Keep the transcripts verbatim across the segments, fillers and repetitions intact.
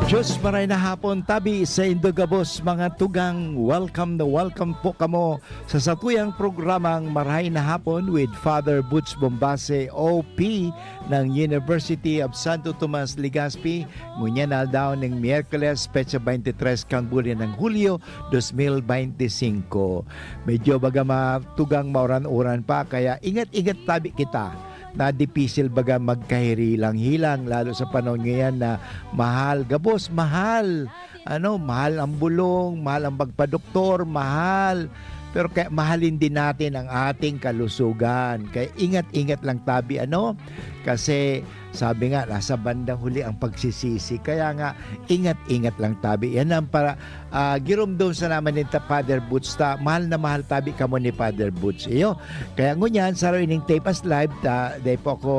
Diyos maray na hapon, tabi sa indo gabos, mga tugang. Welcome na welcome po kamo sa satuyang programang Maray na Hapon with Father Butch Bombase, O P, ng University of Santo Tomas, Legazpi. Ngunyan na aldaw ning Miyerkules, petsa twenty-three kan bulan ng Hulyo, dos mil bente singko. Medyo baga matugang mauran-uran pa, kaya ingat-ingat tabi kita na dipisil baga magkahirilang-hilang, lalo sa panahon ngayon na mahal, gabos, mahal. Ano, mahal ang bulong, mahal ang pagpadoktor, mahal. Pero kaya mahalin din natin ang ating kalusugan. Kaya ingat-ingat lang tabi, ano? Kasi sabi nga, nasa bandang huli ang pagsisisi. Kaya nga, ingat-ingat lang tabi. Yan ang para, ah, giromdom sa naman ni ta-, Father Boots ta. Mahal na mahal tabi kamo ni Father Boots. Iyo. Kaya ngunyan, saro ining tape as live ta, dahil po ako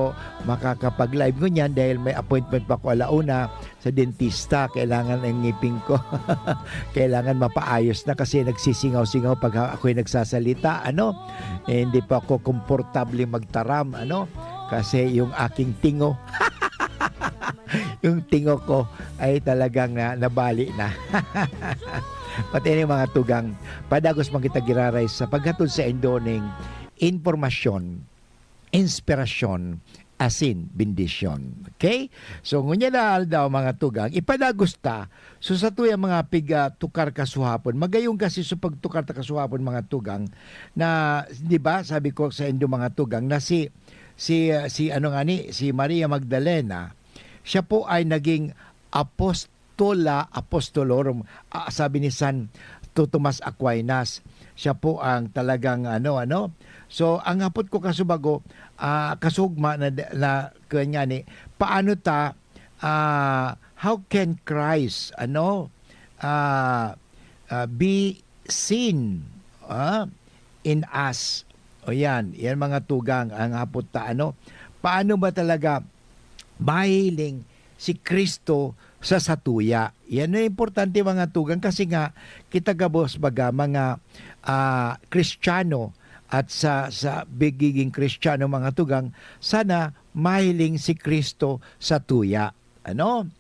makakapag-live ngunyan dahil may appointment pa ako alauna sa dentista. Kailangan ang ngipin ko, kailangan mapaayos na kasi nagsisingaw-singaw pag ha-, ako'y nagsasalita, ano? Eh, hindi pa ako komportable magtaram, ano? Kasi yung aking tingo, yung tingo ko ay talagang na, nabali na. Pati na yung mga tugang, padagos man kita giraray sa paghatod sa indo ning impormasyon, inspirasyon, asin, bendisyon. Okay? So, ngunyan na aldaw, mga tugang, ipadagos ta. So, sa tuyang mga piga tukar kasuhapon, magayon kasi sa pagtukar ta kasuhapon, mga tugang, na, di ba, sabi ko sa indo, mga tugang, na si, si, ah, si, ano nga ni, si Maria Magdalena, siya po ay naging apostola apostolorum, ah, sabi ni Santo Tomas Aquinas. Siya po ang talagang ano, ano. So, ang hapot ko kasubago, ah, kasugma na, na, kanya ni, paano ta, ah, how can Christ, ano, ah, ah, be seen, ah, in us? O yan, yan mga tugang, ang hapot ta, ano. Paano ba talaga mahiling si Kristo sa satuya? Yan ang importante, mga tugang, kasi nga kita gabos baga mga, ah, Kristiyano at sa, sa pagiging Kristiyano, mga tugang, sana mahiling si Kristo sa tuya. Ano?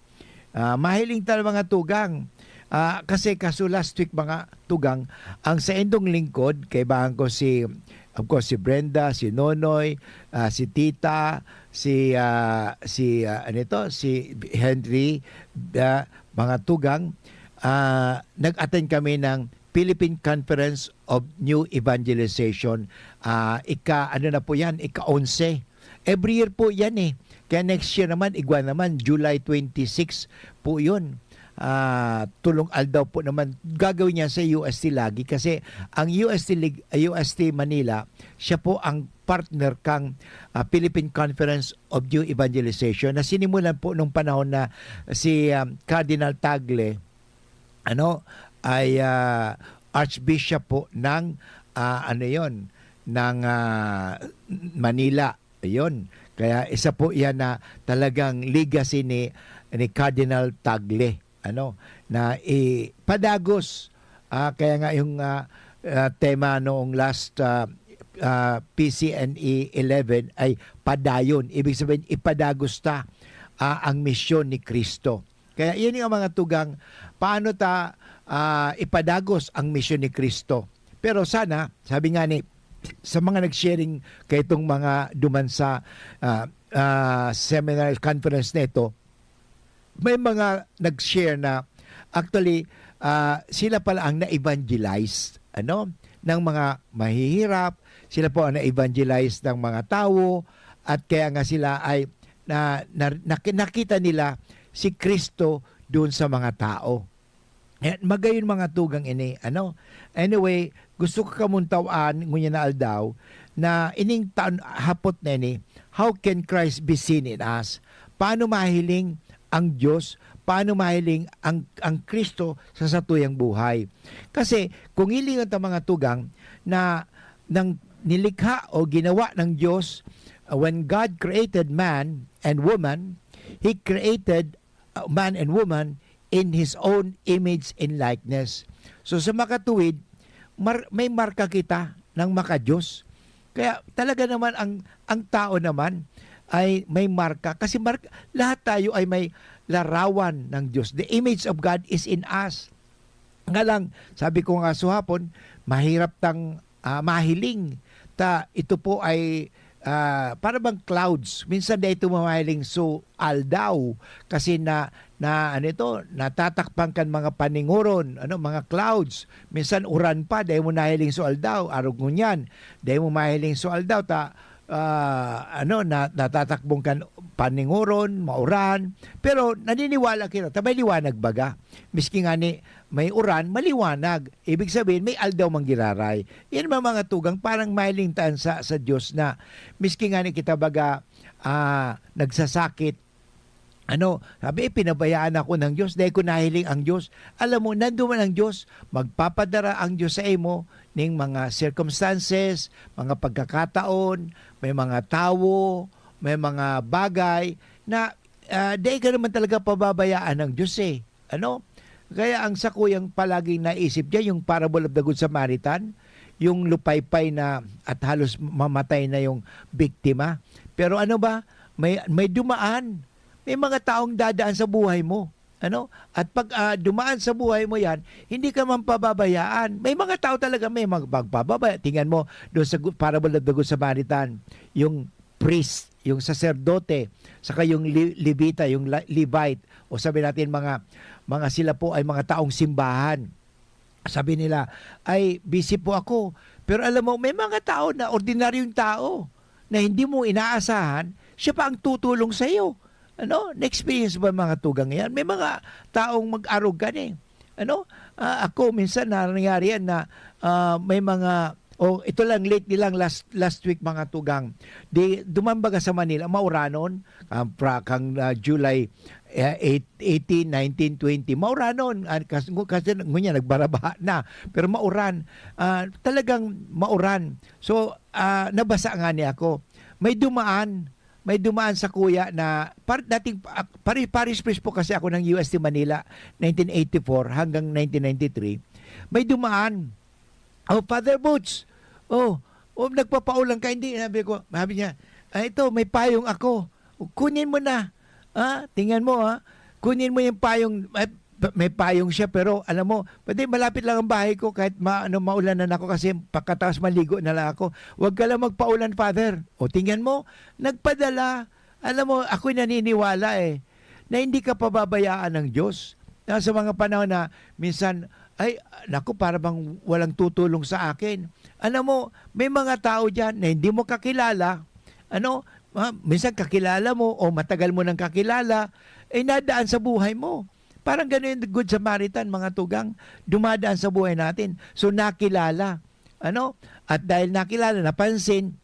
Ah, mahiling ta, mga tugang. Ah, kasi kaso last week, mga tugang, ang saindong lingkod, kaibahan ko si, of course, si Brenda, si Nonoy, ah, si Tita, si, ah, si, ah, ano ito, si Henry, ah, mga tugang, ah, nag-attend kami ng Philippine Conference of New Evangelization. Ah, ika, ano na po yan, ika-onse. Every year po yan eh. Kaya next year naman, igwa naman, July twenty-six po yun. Ah, tulong aldaw po naman gagawin niya sa U S T lagi kasi ang U S T Lig-, U S T Manila, siya po ang partner kang, ah, Philippine Conference of New Evangelization na sinimulan po nung panahon na si, um, Cardinal Tagle, ano, ay, ah, Archbishop po ng, ah, ano yon, ng, ah, Manila. Ayun. Kaya isa po yan na talagang legacy ni, ni Cardinal Tagle, ano, na ipadagos. Ah, kaya nga yung, ah, ah, tema noong last, ah, ah, P C N E eleven ay padayon. Ibig sabihin, ipadagos ta, ah, ang misyon ni Kristo. Kaya yun yung mga tugang, paano ta, ah, ipadagos ang misyon ni Kristo. Pero sana, sabi nga ni, sa mga nag-sharing kay itong mga duman sa, ah, ah, seminar conference na ito, may mga nag-share na actually, ah, sila pala ang na-evangelize, ano, ng mga mahihirap, sila po ang na-evangelize ng mga tao, at kaya nga sila ay na, na, naki-, nakita nila si Kristo doon sa mga tao. Ayan, magayon mga tugang ini, ano? Anyway, gusto ko kamong taw-an, ngunyan na aldaw, na ining taon, hapot na ini, "How can Christ be seen in us?" Paano mahiling ang Diyos? Paano mahiling ang, ang Kristo sa satuyang buhay? Kasi kung hilingon ta mga tugang na nang nilikha o ginawa ng Diyos, uh, when God created man and woman, He created, uh, man and woman in His own image and likeness. So, sa makatuwid, mar-, may marka kita ng maka-Diyos. Kaya talaga naman ang, ang tao naman, ay may marka. Kasi mark-, lahat tayo ay may larawan ng Diyos. The image of God is in us. Nga lang, sabi ko nga suhapon, mahirap tang, ah, mahiling. Ta, ito po ay, ah, para bang clouds. Minsan dai ito mamahiling so aldaw. Kasi na, na, ano ito, natatakpan kan mga paningoron, ano, mga clouds. Minsan uran pa, dai mo nahiling so aldaw. Arog ngunyan, dai mo mahiling so aldaw. Ta, ah, ano, na, natatakbong kan paningoron, mauran. Pero naniniwala kita, ta may liwanag baga. Miski ngani may uran, maliwanag. Ibig sabihin, may aldaw man giraray. Yan mga, mga tugang, parang mahiling ta sa, sa Diyos na miski ngani kita baga, ah, nagsasakit, ano, sabi, "Eh, pinabayaan ako ng Diyos, dai ko nahiling ang Diyos." Alam mo, nandun man ang Diyos, magpapadara ang Diyos sa imo ning mga circumstances, mga pagkakataon, may mga tawo, may mga bagay na, ah, dai ka naman talaga pababayaan ng Diyos, eh. Ano? Kaya ang sakuyang palaging naisip diyan, yung parable of the Good Samaritan, yung lupaypay na at halos mamatay na yung biktima. Pero ano ba? May, may dumaan. May mga taong dadaan sa buhay mo. Ano? At pag, ah, dumaan sa buhay mo yan, hindi ka man pababayaan. May mga tao talaga may mag-, magpababaya. Tingnan mo, doon sa gu-, parable of the Good Samaritan, yung priest, yung saserdote, saka yung Li-, Levita, yung La-, Levite, o sabi natin mga, mga sila po ay mga taong simbahan. Sabi nila, "Ay, busy po ako." Pero alam mo, may mga tao na ordinaryong tao na hindi mo inaasahan, siya pa ang tutulong sa iyo. Ano? Na-experience ba mga tugang yan? May mga taong mag-arog ka eh. Ano? Ah, ako, minsan nangyari yan na, ah, may mga, oh, ito lang, lately lang, last, last week, mga tugang. Di, duman baga sa Manila, mauranon, ah, pra-, kang, ah, July, eh, eight, eighteen, nineteen, twenty, mauranon. Ah, kas-, ngu-, kasi ngunyan, nagbarabaha na. Pero mauran. Ah, talagang mauran. So, ah, nabasa nga niya ako. May dumaan, may dumaan sa kuya na par-, dating, ah, pari-, parish priest po kasi ako ng U S T Manila, nineteen eighty-four hanggang nineteen ninety-three. May dumaan, "Oh, Father Boots, oh, oh, nagpapaulan ka, hindi?" Sabi ko, sabi niya, "Ah, ito, may payong ako. Kunin mo na. Ah, tingnan mo, ah. Kunin mo yung payong." Ay, pa-, may payong siya, pero alam mo, pwede malapit lang ang bahay ko, kahit ma-, ano, maulanan ako kasi pagkatapos maligo na lang ako. "Huwag ka lang magpaulan, Father." O, tingnan mo, nagpadala. Alam mo, ako'y naniniwala eh, na hindi ka pababayaan ng Diyos. Na sa mga panahon na minsan, "Ay, naku, para bang walang tutulong sa akin." Alam mo, may mga tao diyan na hindi mo kakilala. Ano, ah, minsan kakilala mo o matagal mo nang kakilala, eh, nadaan sa buhay mo. Parang gano'n yung Good Samaritan, mga tugang, dumadaan sa buhay natin. So, nakilala. Ano? At dahil nakilala, napansin,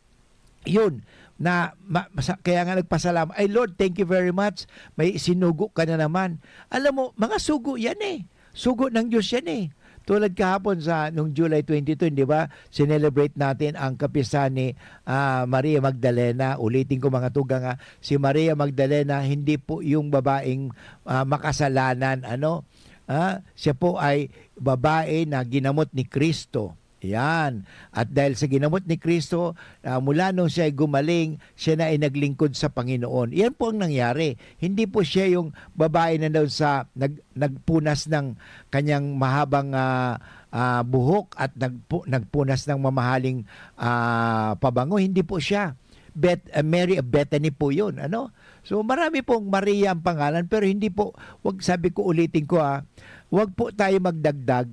yun, na ma-, masa-, kaya nga nagpasalamat, "Ay, Lord, thank you very much. May sinugo ka na naman." Alam mo, mga sugo yan eh. Sugo ng Diyos yan eh. Tulad kahapon sa, nung July twenty-two, di ba, sinelebrate natin ang kapistahan ni, ah, Maria Magdalena. Ulitin ko, mga tugang, ah, si Maria Magdalena, hindi po yung babaeng, ah, makasalanan, ano? Ah, siya po ay babae na ginamot ni Kristo. Yan. At dahil sa ginamot ni Kristo, ah, mula nung siya ay gumaling, siya na ay naglingkod sa Panginoon. Yan po ang nangyari. Hindi po siya yung babae na daw sa nag-, nagpunas ng kanyang mahabang, ah, ah, buhok at nagpu-, nagpunas ng mamahaling, ah, pabango. Hindi po siya. Beth-, ah, Mary of Bethany po yun, ano? So, marami pong Maria ang pangalan, pero hindi po, wag, sabi ko, ulitin ko, ah, wag po tayo magdagdag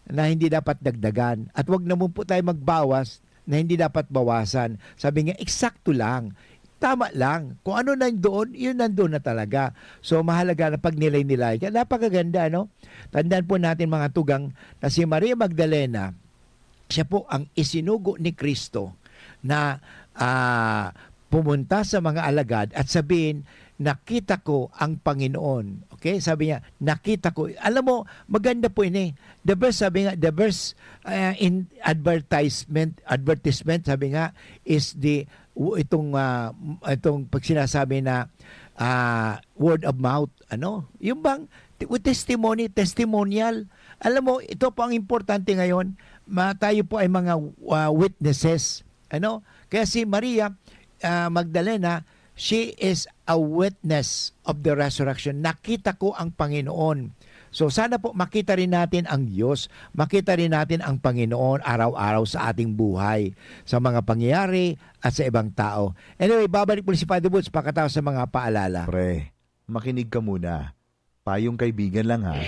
na hindi dapat dagdagan. At wag naman po tayo magbawas na hindi dapat bawasan. Sabi nga, eksakto lang. Tama lang. Kung ano nandoon, yun nandoon na talaga. So, mahalaga na pagnilay-nilay. Kaya napakaganda, ano? Tandaan po natin, mga tugang, na si Maria Magdalena, siya po ang isinugo ni Kristo na, ah, pumunta sa mga alagad at sabihin, "Nakita ko ang Panginoon." Okay? Sabi niya, "Nakita ko." Alam mo, maganda po ini. The best, sabi nga, the best, ah, in advertisement, advertisement, sabi nga, is the, w-, itong, ah, m-, itong pag sinasabi na, ah, word of mouth, ano? Yung bang, t-, with testimony, testimonial. Alam mo, ito po ang importante ngayon. Ma-, tayo po ay mga, ah, witnesses. Ano? Kaya si Maria, ah, Magdalena, She is a witness of the resurrection. Nakita ko ang Panginoon. So sana po makita rin natin ang Diyos, makita rin natin ang Panginoon araw-araw sa ating buhay, sa mga pangyayari at sa ibang tao. Anyway, babalik po si Father Boots pagkatapos sa mga paalala. Pre, makinig ka muna. Payong kaibigan lang ha.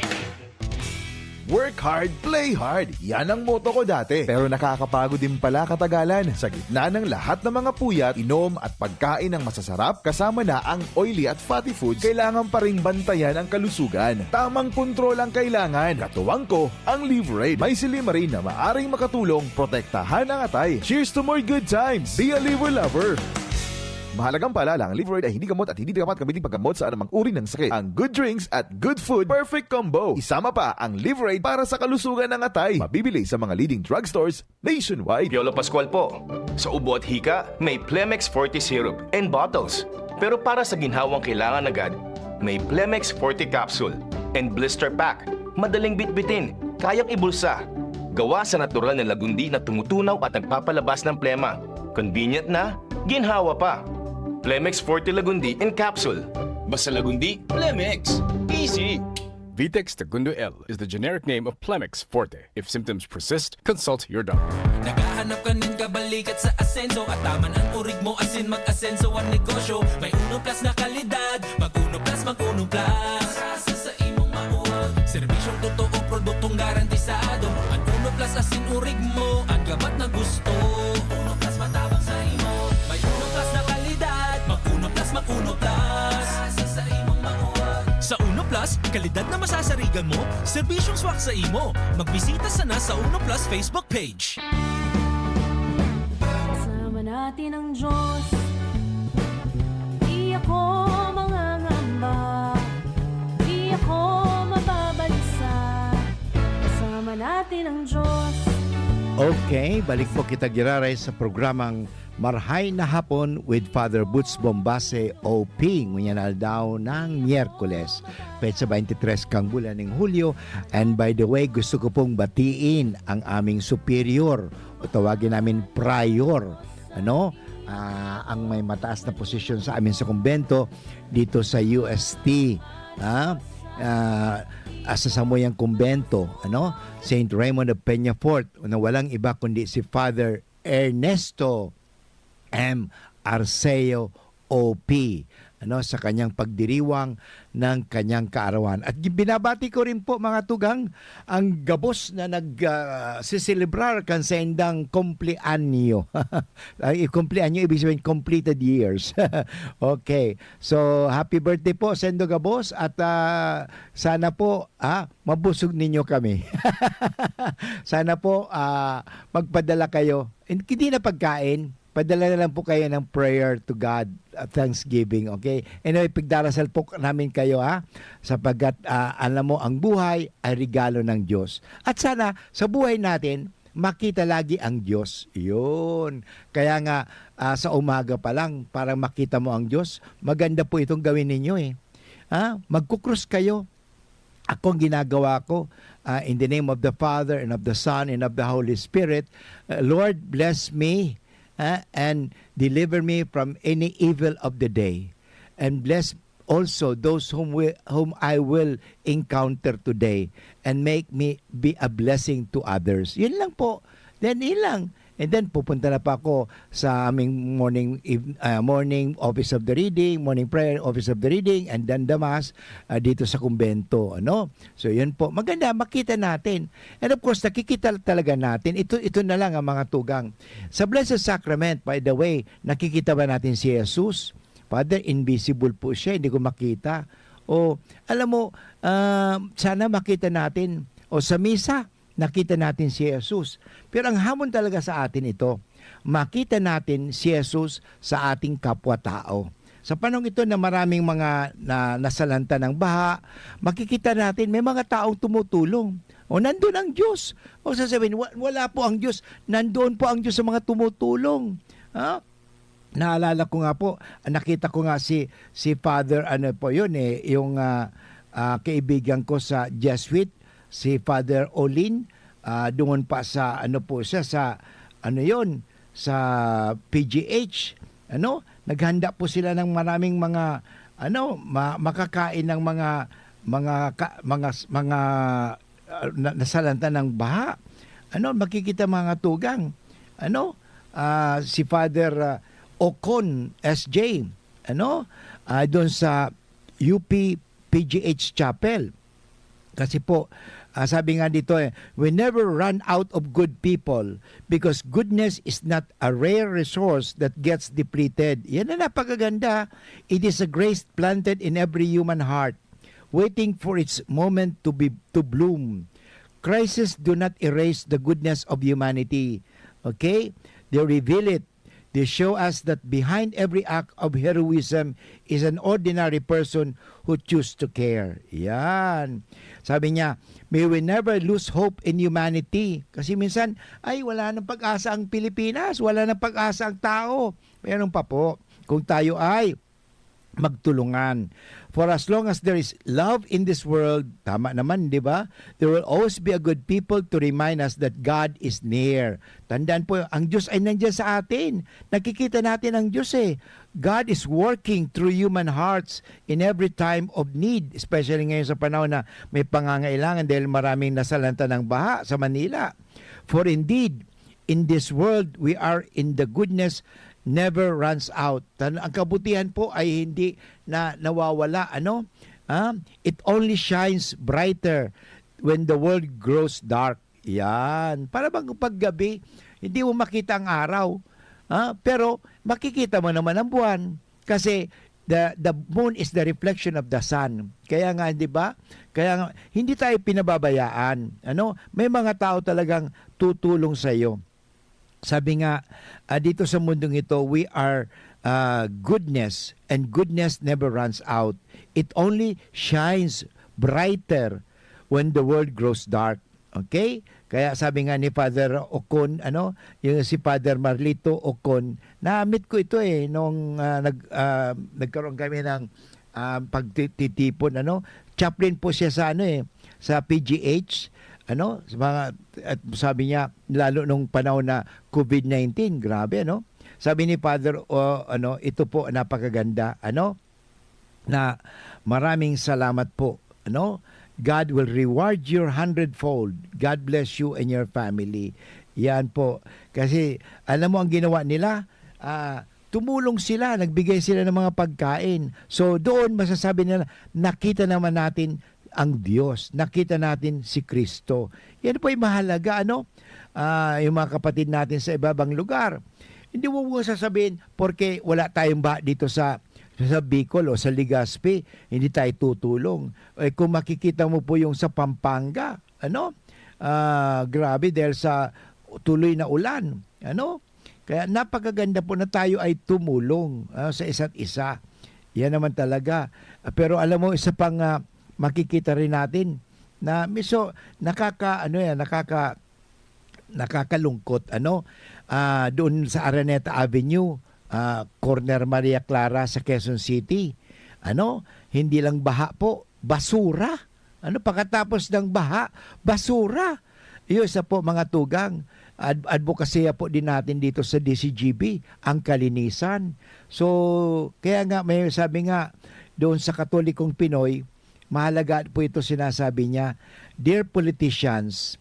Work hard, play hard. Yan ang motto ko dati. Pero nakakapagod din pala katagalan. Sa gitna ng lahat ng mga puyat, inom at pagkain ng masasarap, kasama na ang oily at fatty foods, kailangan pa ring bantayan ang kalusugan. Tamang kontrol ang kailangan. Katuwang ko, ang Liverade. May silymarin na maaring makatulong protektahan ang atay. Cheers to more good times! Be a Liver Lover! Mahalagang paalala, ang Liverade ay hindi gamot at hindi dapat gamitin paggamot sa anumang uri ng sakit. Ang good drinks at good food, perfect combo. Isama pa ang Liverade para sa kalusugan ng atay. Mabibili sa mga leading drugstores nationwide. Piolo Pascual po. Sa ubo at hika, may Plemex Forte Syrup and Bottles. Pero para sa ginhawang kailangan agad, may Plemex Forte Capsule and Blister Pack. Madaling bitbitin, kayang ibulsa. Gawa sa natural na lagundi na tumutunaw at nagpapalabas ng plema. Convenient na, ginhawa pa. Plemex Forte Lagundi in Capsule. Basta Lagundi, Plemex. Easy! Vitex Segundo L is the generic name of Plemex Forte. If symptoms persist, consult your doctor. Naghahanap ka nin kabalikat sa asenso at taman ang urig mo asin mag-asenso ang negosyo. May Uno Plus na kalidad, mag Uno Plus, mag Uno Plus. Sa, sa, sa imong mauwag. Serbisyong totoo, produktong garantisado. Ang Uno Plus asin urig mo, ang gabat na gusto. Uno Plus matabang sa imo. May Uno Plus na kalidad, mag Uno Plus, mag Uno Plus. Sa, sa imong mauwag. Sa Uno Plus, kalidad na masasarigan mo, serbisyong swak sa imo. Magbisita sana sa Uno Plus Facebook page. Kasama natin ang Diyos. Di ako mangangamba. Di ako mababalisa. Kasama natin ang Diyos. Okay, balik po kita giraray sa programang Marhay na Hapon with Father Boots Bombase, O P, ngunyan aldaw ng Miyerkules, petsa twenty-three kang bulan ng Hulyo. And by the way, gusto ko pong batiin ang aming superior, o tawagin namin prior, ano, ah, ang may mataas na posisyon sa amin sa kumbento dito sa U S T, ah, ah, sa samuyang kumbento, ano, Saint Raymond of Peñafort, na walang iba kundi si Father Ernesto M. Arceo, O P, ano, sa kanyang pagdiriwang ng kanyang kaarawan. At binabati ko rin po, mga tugang, ang gabos na nag, ah, siselebrar kan saindang kumpleanyo. Ang kumpleanyo, ibig sabihin, completed years. Okay. So, happy birthday po, Sendo Gabos. At, ah, sana po, ah, mabusog ninyo kami. Sana po, ah, magpadala kayo. Hindi na pagkain, padala na lang po kayo ng prayer to God, uh, thanksgiving, okay? Anyway, pigdarasal po namin kayo, ha? Sapagkat, ah, alam mo, ang buhay ay regalo ng Diyos. At sana, sa buhay natin, makita lagi ang Diyos. Yun. Kaya nga, ah, sa umaga pa lang, para makita mo ang Diyos, maganda po itong gawin ninyo eh. Ha? Magkukrus kayo. Ako ang ginagawa ko, ah, in the name of the Father, and of the Son, and of the Holy Spirit. Uh, Lord, bless me, ah, and deliver me from any evil of the day. And bless also those whom, we, whom I will encounter today, and make me be a blessing to others. Yun lang po. Then, yun lang. And then, pupunta na pa ako sa aming morning, ev-, ah, morning office of the reading, morning prayer, office of the reading, and then the mass, ah, dito sa kumbento, ano? So, yun po. Maganda, makita natin. And of course, nakikita talaga natin. Ito, ito na lang ang mga tugang. Sa Blessed Sacrament, by the way, nakikita ba natin si Jesus? Father, invisible po siya, hindi ko makita. O, alam mo, ah, sana makita natin. O sa misa, nakita natin si Jesus. Pero ang hamon talaga sa atin ito, makita natin si Jesus sa ating kapwa-tao. Sa panahon ito na maraming mga na, nasalanta ng baha, makikita natin may mga taong tumutulong. O nandun ang Diyos. O sasabihin, "Wa-, wala po ang Diyos." Nandun po ang Diyos sa mga tumutulong. Ha? Naalala ko nga po, nakita ko nga si, si Father, ano po yun eh, yung, ah, ah, kaibigan ko sa Jesuit, si Father Olin, ah, doon pa sa, ano po siya, sa, ano yun, sa P G H, ano, Naghanda po sila ng maraming mga, ano, ma-, makakain ng mga, mga ka-, mga s-, mga, ah, na-, nasalantan ng baha. Ano, makikita mga tugang. Ano, ah, si Father, ah, Ocon S J, ano, ah, doon sa U P P G H Chapel. Kasi po, ah, sabi nga dito eh, "We never run out of good people because goodness is not a rare resource that gets depleted." Yan ang napakaganda. It is a grace planted in every human heart, waiting for its moment to be, to bloom. Crises do not erase the goodness of humanity. Okay? They reveal it. They show us that behind every act of heroism is an ordinary person who choose to care. Yan. Sabi niya, "May we never lose hope in humanity." Kasi minsan, "Ay, wala nang pag-asa ang Pilipinas, wala nang pag-asa ang tao." Meron pa po. Kung tayo ay magtulungan. For as long as there is love in this world, tama naman, di ba? There will always be a good people to remind us that God is near. Tandaan po, ang Diyos ay nandiyan sa atin. Nakikita natin ang Diyos eh. God is working through human hearts in every time of need, especially ngayon sa panahon na may pangangailangan dahil maraming nasalanta ng baha sa Manila. For indeed, in this world, we are in the goodness never runs out. Tan-, ang kabutihan po ay hindi na nawawala, ano? Ah, it only shines brighter when the world grows dark. Yan. Para bang paggabi, hindi mo makita ang araw. Ah, pero makikita mo naman ang buwan. Kasi the, the moon is the reflection of the sun. Kaya nga, di ba? Kaya nga, hindi tayo pinababayaan. Ano? May mga tao talagang tutulong sa iyo. Sabi nga, ah, dito sa mundong ito, we are, ah, goodness, and goodness never runs out. It only shines brighter when the world grows dark. Okay? Kaya sabi nga ni Father Ocon, ano, yung si Father Marlito Ocon, na-meet ko ito eh, nung, ah, nag-, ah, nagkaroon kami ng, ah, pagtitipon, ano. Chaplain po siya sa, ano eh, sa P G H, ano, sa mga, at sabi niya, lalo nung panahon na COVID nineteen, grabe, ano. Sabi ni Father, o, ano, ito po, napakaganda, ano, na maraming salamat po, ano. God will reward you hundredfold. God bless you and your family. Yan po. Kasi, alam mo ang ginawa nila, ah, tumulong sila, nagbigay sila ng mga pagkain. So, doon masasabi nila, nakita naman natin ang Diyos, nakita natin si Kristo. Yan po ay mahalaga, ano? Ah, yung mga kapatid natin sa ibabang lugar. Hindi mo mo sasabihin, porke wala tayong baha dito sa, sa Bicol o sa Legazpi, hindi tayo tutulong. Eh, kung makikita mo po yung sa Pampanga, ano? Ah, grabe, dahil sa tuloy na ulan, ano? Kaya napakaganda po na tayo ay tumulong, ah, sa isa't isa. Yan naman talaga. Ah, pero alam mo, isa pang, ah, makikita rin natin na miso-, nakaka-, ano yan, nakaka-, nakakalungkot, ano? Ah, doon sa Araneta Avenue, ah, corner Maria Clara sa Quezon City. Ano? Hindi lang baha po, basura. Ano, pagkatapos ng baha, basura. Iyo, isa po, mga tugang, ad-, adbokasya po din natin dito sa D C G B, ang kalinisan. So, kaya nga may sabi nga, doon sa Katolikong Pinoy, mahalaga po ito sinasabi niya, "Dear politicians,"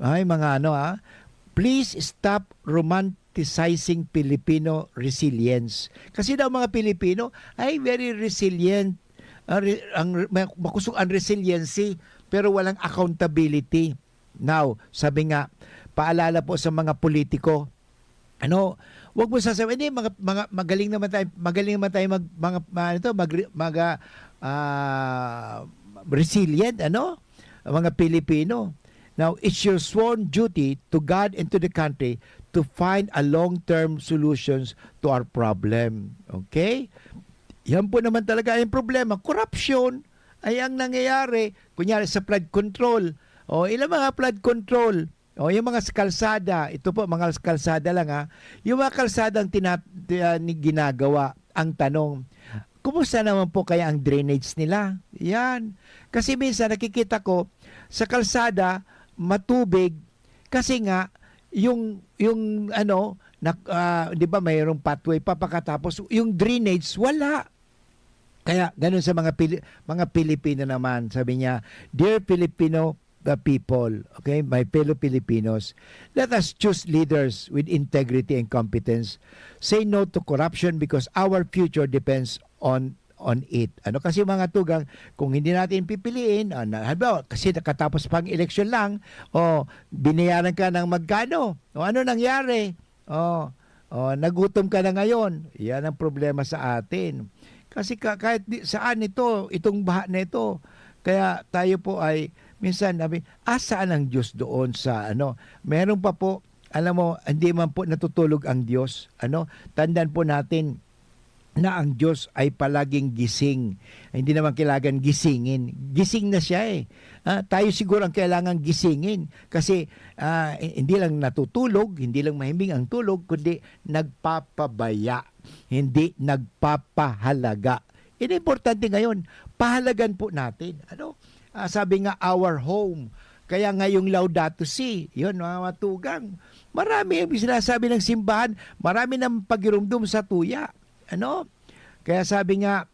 ay, mga ano, ah, "please stop romanticizing Filipino resilience." Kasi daw mga Pilipino ay very resilient, ah, re-, ang re-, ma-, makusog ang resiliency, pero walang accountability. Now, sabi nga, paalala po sa mga politiko, ano, wag mo sasabihin, "Hindi, mga, mga, magaling naman tayo, magaling naman tayo mag, mga, ma-, ano to, mag, mag, ah, ah, resilient," ano, ang mga Pilipino. Now, it's your sworn duty to God and to the country to find a long-term solutions to our problem. Okay? Yan po naman talaga yung problema. Korupsyon ay ang nangyayari. Kunyari sa flood control. O, ilang mga flood control. O, yung mga sa kalsada. Ito po, mga kalsada lang, ha. Yung mga kalsadang tina-, ti-, ah, ni-, ginagawa. Ang tanong, kumusta naman po kaya ang drainage nila? Yan. Kasi minsan nakikita ko, sa kalsada, matubig. Kasi nga, yung, yung ano, Nak-, ah, 'di ba, mayroong pathway pa, pagkatapos yung drainage, wala. Kaya ganun sa mga Pili-, mga Pilipino naman, sabi niya, "Dear Filipino, the people, okay, my fellow Filipinos, let us choose leaders with integrity and competence. Say no to corruption because our future depends on, on it." Ano kasi, mga tugang, kung hindi natin pipiliin, ah, na, halimbawa, kasi nakatapos pang eleksyon lang, o binayaran ka ng magkano, o ano nangyari? O, o, nagutom ka na ngayon. Yan ang problema sa atin. Kasi ka-, kahit di, saan ito, itong baha na ito. Kaya tayo po ay, minsan, sabi, "Ah, saan ang Diyos doon sa ano?" Meron pa po, alam mo, hindi man po natutulog ang Diyos. Ano? Tandaan po natin na ang Diyos ay palaging gising. Hindi naman kailangan gisingin. Gising na siya eh. Ah, tayo siguro ang kailangan gisingin. Kasi, ah, hindi lang natutulog, hindi lang mahimbing ang tulog, kundi nagpapabaya, hindi nagpapahalaga. Ini importante ngayon, pahalagan po natin. Ano? Ah, sabi nga, "Our home." Kaya nga yung Laudato Si, yun, mga matugang. Marami yung sinasabi ng simbahan, marami nang pagirumdom sa tuya. Ano? Kaya sabi nga,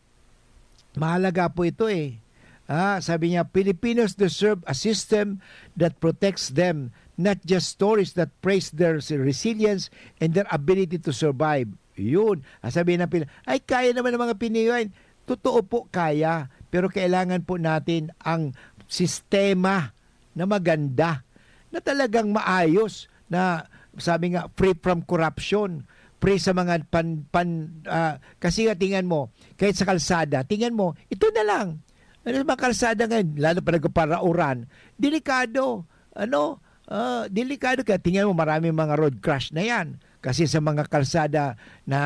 mahalaga po ito eh. Ah, sabi niya, "Filipinos deserve a system that protects them, not just stories that praise their resilience and their ability to survive." Yun. Ang sabi ng Pil-, "Ay, kaya naman ng mga Pinoy." Totoo po, kaya. Pero kailangan po natin ang sistema na maganda, na talagang maayos, na sabi nga, free from corruption, free sa mga pan-, pan-, ah, kasi nga, tingnan mo, kahit sa kalsada, tingnan mo, ito na lang. Ano sa mga kalsada ngayon, lalo pa nagparauran, delikado. Ano? Ah, delikado. Kaya tingnan mo, maraming mga road crash na yan. Kasi sa mga kalsada na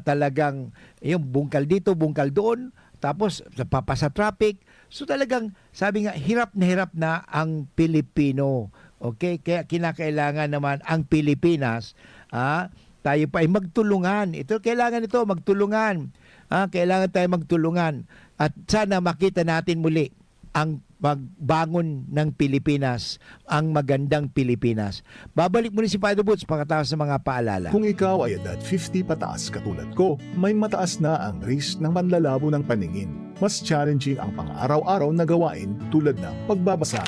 talagang, yung bungkal dito, bungkal doon, tapos napapasa traffic. So talagang, sabi nga, hirap na hirap na ang Pilipino. Okay? Kaya kinakailangan naman ang Pilipinas, ah, tayo pa ay magtulungan. Ito, kailangan ito, magtulungan. Ah, kailangan tayo magtulungan. At sana makita natin muli ang pagbangon ng Pilipinas, ang magandang Pilipinas. Babalik muli si Father Boots pagkatapos ng mga paalala. Kung ikaw ay edad fifty pataas katulad ko, may mataas na ang risk ng panlalabo ng paningin. Mas challenging ang pang-araw-araw na gawain tulad ng pagbabasa,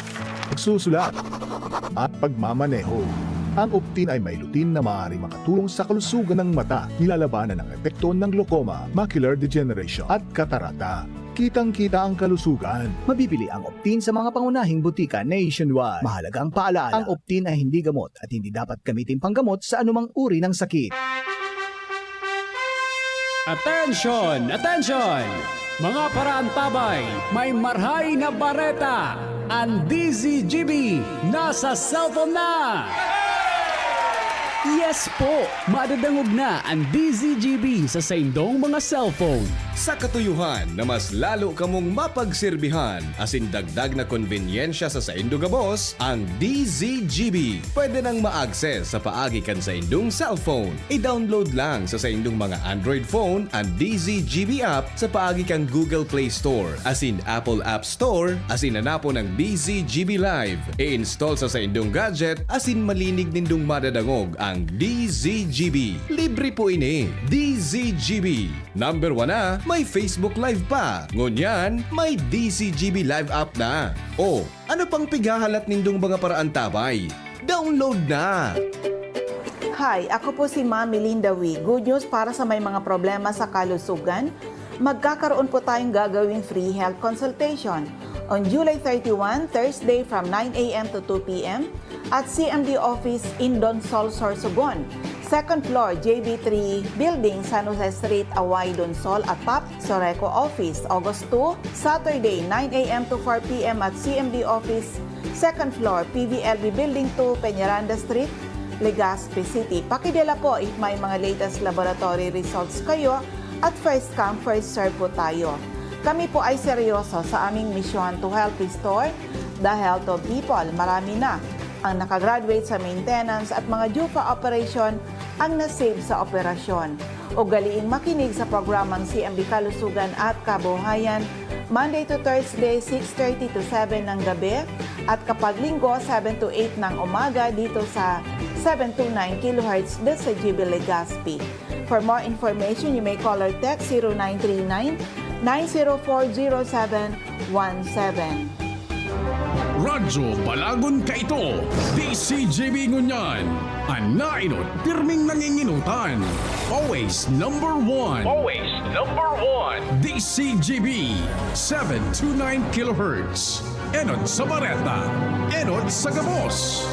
pagsusulat, at pagmamaneho. Ang Optin ay may lutein na maaaring makatulong sa kalusugan ng mata, nilalabanan ang epekto ng glaucoma, macular degeneration, at katarata. Kitang-kita ang kalusugan. Mabibili ang Optin sa mga pangunahing butika nationwide. Mahalagang paalaala, ang Optin ay hindi gamot at hindi dapat gamitin panggamot sa anumang uri ng sakit. Attention! Attention! Mga paraantabay, may marhay na bareta! Ang D Z G B nasa cellphone na! Yes po! Madadangog na ang D Z G B sa saindong mga cellphone. Sa katuyuhan na mas lalo kamong mapagserbihan asin dagdag na konbenyensya sa saindo gabos, ang D Z G B pwede nang ma-access sa paagi kan saindong cellphone. I-download lang sa saindong mga Android phone ang D Z G B app sa paagi kan Google Play Store asin Apple App Store, asin hanapon ang D Z G B Live. I-install sa saindong gadget asin malinig nindong madadangog ang D Z G B. Libre po ini. D Z G B. Number one na, may Facebook Live pa. Ngunyan, may D Z G B Live app na. O, ano pang pighahalat nindong mga paraantabay? Download na! Hi, ako po si Ma'am Melinda Wee. Good news para sa may mga problema sa kalusugan. Magkakaroon po tayong gagawing free health consultation on July thirty-one, Thursday from nine a m to two p m at C M D office in Donsol, Sorsogon. Second floor, J B three Building, San Jose Street, Away, Donsol, at Pop Soreco office, August two, Saturday, nine a m to four p m at C M D office, second floor, P V L B Building two, Peñaranda Street, Legazpi City. Pakidala po if may mga latest laboratory results kayo at first come, first serve po tayo. Kami po ay seryoso sa aming misyon to help restore the health of people. Marami na ang nakagraduate sa maintenance at mga D U F A operation ang na-save sa operasyon. Ugaliing makinig sa programang C M B Kalusugan at Kabuhayan, Monday to Thursday, six thirty to seven ng gabi, at kapag Linggo, seven to eight ng umaga dito sa seven two nine kilohertz D C G B Legazpi. For more information, you may call or text zero nine three nine, nine zero four, zero seven one seven. Radyo Balagon kaito, D C G B ngunyan. An nainot, pirming nanginginutan. Always number one. Always number one. D C G B, seven two nine kilohertz. Enot sa Bareta, enot sa gabos.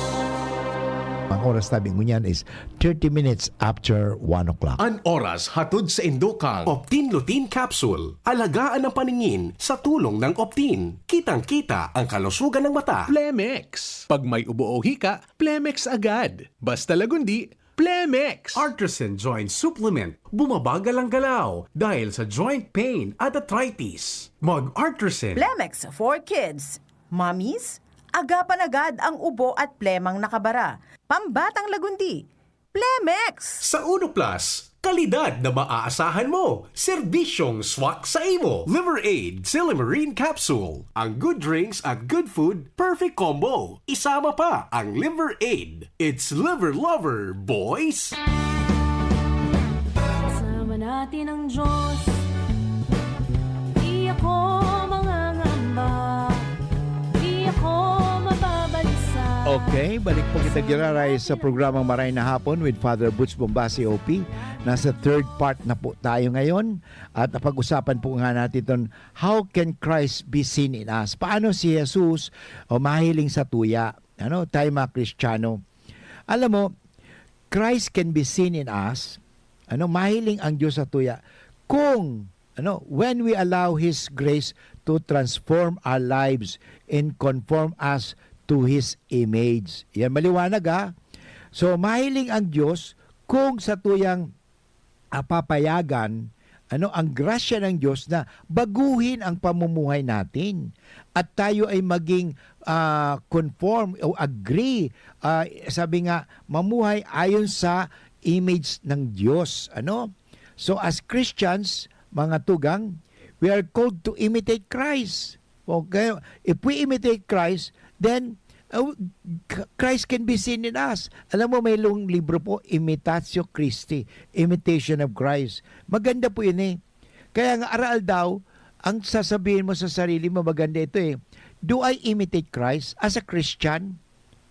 Ang oras namin ngunyan is thirty minutes after one o'clock. An oras hatod sa indokang Optin Lutein Capsule. Alagaan ang paningin sa tulong ng Optin. Kitang-kita ang kalusugan ng mata. Plemex. Pag may ubo o hika, Plemex agad. Basta Lagundi, Plemex! Artisan Joint Supplement. Bumabagal ang galaw dahil sa joint pain at arthritis. Mag-Artisan. Plemex for Kids. Mommies, agapan agad ang ubo at plemang nakabara. Pambatang Lagundi. Plemex! Sa Uno Plus, kalidad na maaasahan mo. Serbisyong swak sa imo. Liver Aid, Silymarin Capsule. Ang good drinks at good food, perfect combo. Isama pa ang Liver Aid. It's Liver Lover, boys! Kasama natin ang Diyos. Di ako mangangamba. Di ako mababalisa. Okay, balik po kita giraray sa programang Maray na Hapon with Father Butch Bombasi, O P. Nasa third part na po tayo ngayon at pag-usapan po nga natin ton, how can Christ be seen in us? Paano si Jesus o mahiling sa tuya? Ano, tayo mga Kristiyano. Alam mo, Christ can be seen in us. Ano, mahiling ang Diyos sa tuya kung ano, when we allow His grace to transform our lives and conform us to His image. Yan maliwanag, ha? So, mahiling ang Diyos kung sa tuyang apapayagan ano ang grasya ng Diyos na baguhin ang pamumuhay natin at tayo ay maging ah, conform o agree, ah, sabi nga, mamuhay ayon sa image ng Diyos. Ano? So, as Christians, mga tugang, we are called to imitate Christ. Okay? If we imitate Christ, then uh, Christ can be seen in us. Alam mo, may long libro po, Imitatio Christi, Imitation of Christ. Maganda po yun eh. Kaya nga, aral daw, ang sasabihin mo sa sarili mo, maganda ito eh, "Do I imitate Christ as a Christian?"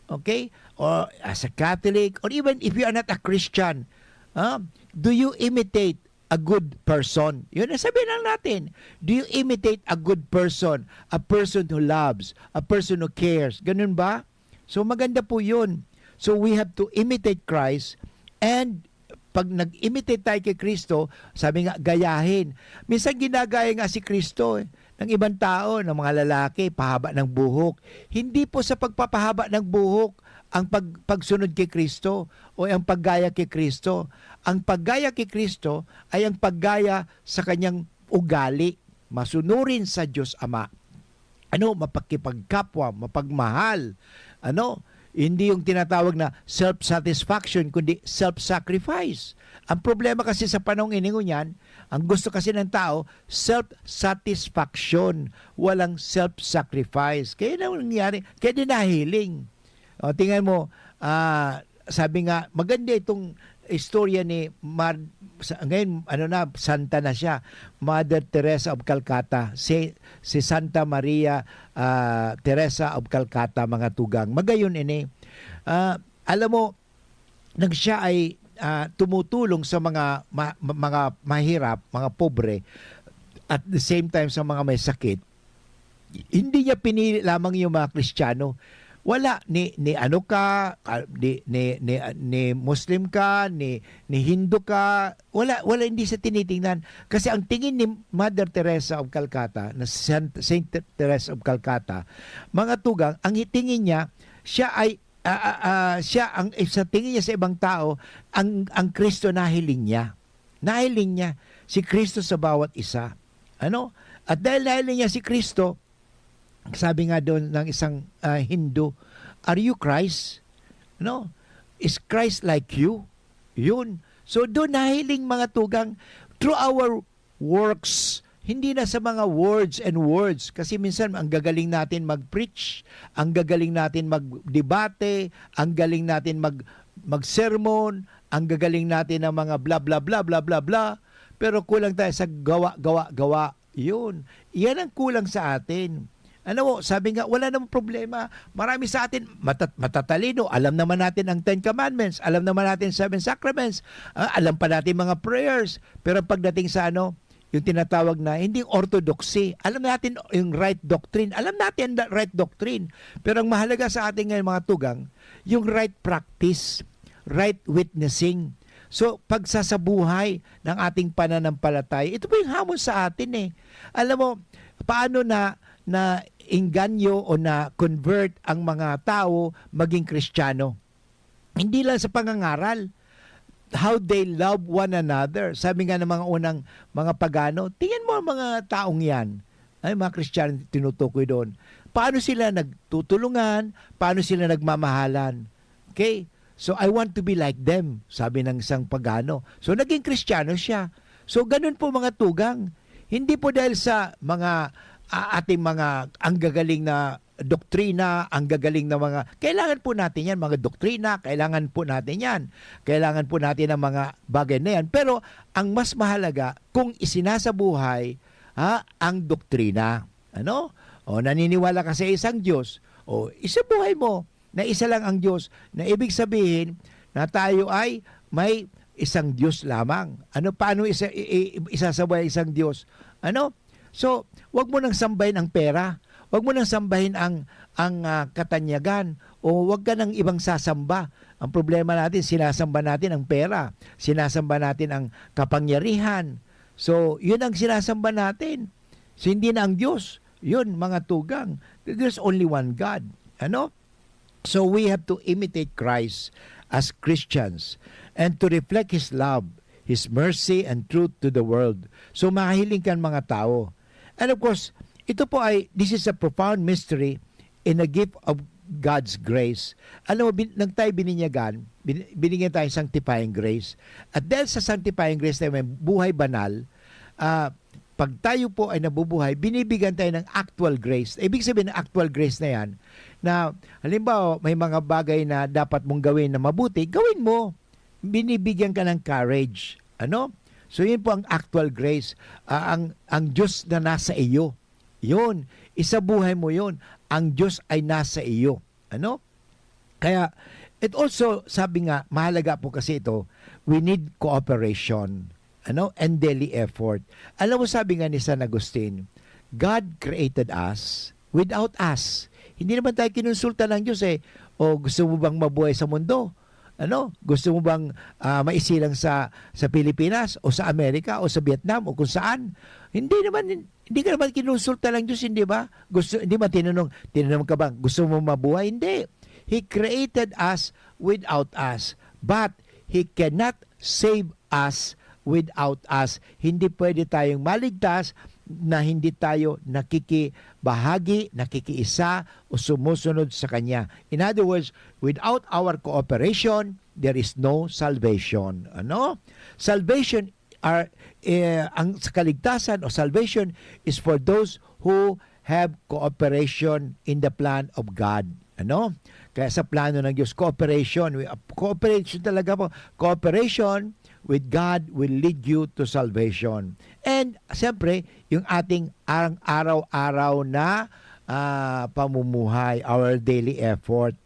Okay? Or as a Catholic? Or even if you are not a Christian, ah, do you imitate a good person? Yun ang sabihin lang natin. Do you imitate a good person? A person who loves? A person who cares? Ganun ba? So maganda po yun. So we have to imitate Christ and pag nag-imitate tayo kay Kristo, sabi nga, gayahin. Minsan ginagaya nga si Kristo eh, ng ibang tao, ng mga lalaki, pahaba ng buhok. Hindi po sa pagpapahaba ng buhok ang pag, pagsunod kay Kristo o ang paggaya kay Kristo. Ang paggaya kay Kristo ay ang paggaya sa kanyang ugali, masunurin sa Diyos Ama. Ano, mapakipagkapwa, mapagmahal. Ano, hindi yung tinatawag na self-satisfaction, kundi self-sacrifice. Ang problema kasi sa panahon ini ngunyan, ang gusto kasi ng tao, self-satisfaction, walang self-sacrifice. Kaya na nangyari, kaya din nahiling. O, tingnan mo, ah, sabi nga, maganda itong istorya ni Mar-, sa, ngayon, ano na, santa na siya, Mother Teresa of Calcutta, si, si Santa Maria ah, Teresa of Calcutta, mga tugang. Magayon ini. Ah, alam mo, nang siya ay ah, tumutulong sa mga ma- ma- mga mahirap, mga pobre, at the same time sa mga may sakit, hindi niya pinili lamang yung mga Kristiyano. Wala ni ni ano ka, ah, ni ni ni, ni Muslim ka, ni ni Hindu ka, wala wala, hindi siya tinitingnan. Kasi ang tingin ni Mother Teresa of Calcutta, na Saint, Saint Teresa of Calcutta, mga tugang, ang tingin niya, siya ay ah, ah, ah, siya ang eh, sa tingin niya sa ibang tao, ang ang Kristo nahiling niya. Nahiling niya si Kristo sa bawat isa. Ano? At dahil nahiling niya si Kristo, sabi nga doon ng isang ah, Hindu, "Are you Christ? No? Is Christ like you?" Yun. So doon nahiling, mga tugang, through our works, hindi na sa mga words and words. Kasi minsan ang gagaling natin mag-preach, ang gagaling natin magdebate, ang galing natin mag mag-sermon, ang gagaling natin ng mga bla, bla, bla, bla, bla, bla, pero kulang tayo sa gawa, gawa, gawa. Yun. Yan ang kulang sa atin. Ano mo, sabi nga, wala namang problema. Marami sa atin, matat-, matatalino. Alam naman natin ang Ten Commandments. Alam naman natin Seven Sacraments. Ah, alam pa natin mga prayers. Pero pagdating sa ano, yung tinatawag na, hindi orthodoxy. Alam natin yung right doctrine. Alam natin the right doctrine. Pero ang mahalaga sa atin ngayon, mga tugang, yung right practice, right witnessing. So, pagsasabuhay ng ating pananampalataya. Ito po yung hamon sa atin eh. Alam mo, paano na, na inganyo o na convert ang mga tao maging Kristiyano? Hindi lang sa pangangaral. How they love one another. Sabi nga ng mga unang mga pagano, tingnan mo ang mga taong yan. Ay, mga Kristiyano tinutukoy doon. Paano sila nagtutulungan? Paano sila nagmamahalan? Okay? So, "I want to be like them," sabi ng isang pagano. So, naging Kristiyano siya. So, ganun po mga tugang. Hindi po dahil sa mga, ah, ating mga ang gagaling na doktrina, ang gagaling na mga, kailangan po natin yan, mga doktrina, kailangan po natin yan. Kailangan po natin ang mga bagay na yan. Pero ang mas mahalaga, kung isinasabuhay, ha, ang doktrina. Ano? O, naniniwala ka sa isang Diyos, o, isabuhay mo na isa lang ang Diyos, na ibig sabihin na tayo ay may isang Diyos lamang. Ano, paano isa-, i-, i-, isasabuhay ang isang Diyos? Ano? So, wag mo nang sambahin ang pera. Wag mo nang sambahin ang, ang, ah, katanyagan. O wag ka nang ibang sasamba. Ang problema natin, sinasamba natin ang pera. Sinasamba natin ang kapangyarihan. So, yun ang sinasamba natin. So, hindi na ang Diyos. Yun, mga tugang. There's only one God. Ano? So, we have to imitate Christ as Christians and to reflect His love, His mercy, and truth to the world. So, mahiling kan mga tao. And of course, ito po ay, this is a profound mystery in a gift of God's grace. Alam mo, bin-, nang tayo bininyagan, bin-, binigyan tayo sanctifying grace. At dahil sa sanctifying grace na may buhay banal, ah, pag tayo po ay nabubuhay, binibigyan tayo ng actual grace. Ibig sabihin ng actual grace na yan, na halimbawa, may mga bagay na dapat mong gawin na mabuti, gawin mo. Binibigyan ka ng courage. Ano? So, yun po ang actual grace. Ah, ang, ang Diyos na nasa iyo. Yun. Isabuhay mo yun. Ang Diyos ay nasa iyo. Ano? Kaya, it also, sabi nga, mahalaga po kasi ito, we need cooperation, ano, and daily effort. Alam mo, sabi nga ni San Agustin, "God created us without us." Hindi naman tayo kinonsulta ng Diyos eh. "O, gusto mo bang mabuhay sa mundo? Ano? Gusto mo bang, ah, maisilang sa, sa Pilipinas o sa Amerika o sa Vietnam o kung saan?" Hindi naman, hindi ka naman kinonsulta ng Diyos, hindi ba? Gusto, hindi man tinanong, tinanong ka bang, "Gusto mo mabuhay?" Hindi. He created us without us. But He cannot save us without us. Hindi pwede tayong maligtas na hindi tayo nakikibahagi, nakikiisa, o sumusunod sa Kanya. In other words, without our cooperation, there is no salvation. Ano? Salvation are, eh, ang sa kaligtasan o salvation is for those who have cooperation in the plan of God. Ano? Kaya sa plano ng Diyos, cooperation. We, cooperation talaga po. Cooperation with God will lead you to salvation. And, siyempre, yung ating arang-araw-araw na, ah, pamumuhay, our daily effort.